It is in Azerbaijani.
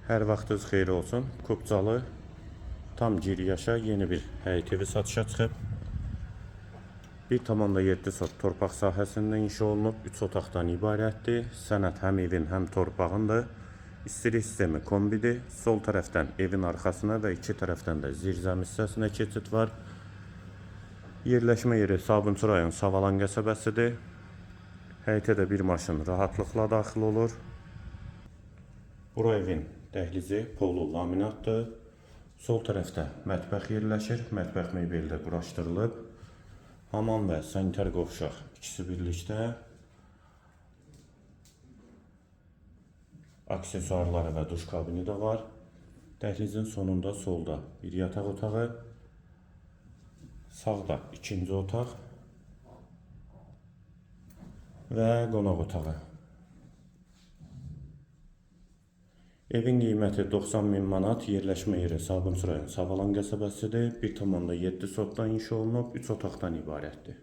Hər vaxtınız xeyir olsun. Kubcalı tam gir yaşa yeni bir həyət evi satışa çıxıb. 1,7 sot torpaq sahəsində inşa olunub, 3 otaqdan ibarətdir. Sənəd həm evin, həm torpağındır. İstilik sistemi kombidir. Sol tərəfdən evin arxasına və iki tərəfdən də zirzəmi hissəsinə keçid var. Yerləşmə yeri Sabunçu rayon Savalan qəsəbəsidir. Həyətə də bir maşın rahatlıqla daxil olur. Bura evin dəhlizi polu laminatdır. Sol tərəfdə mətbəx yerləşir. Mətbəx mebeli də quraşdırılıb. Hamam və sanitar qovşaq ikisi birlikdə. Aksesuarları və duş kabini də var. Dəhlizin sonunda solda bir yataq otağı, sağda ikinci otaq və qonaq otağı. Evin qiyməti 90 min manat, yerləşmə yeri Sabunçu rayon Savalan qəsəbəsidir. 1,7 sotdan inşa olunub, 3 otaqdan ibarətdir.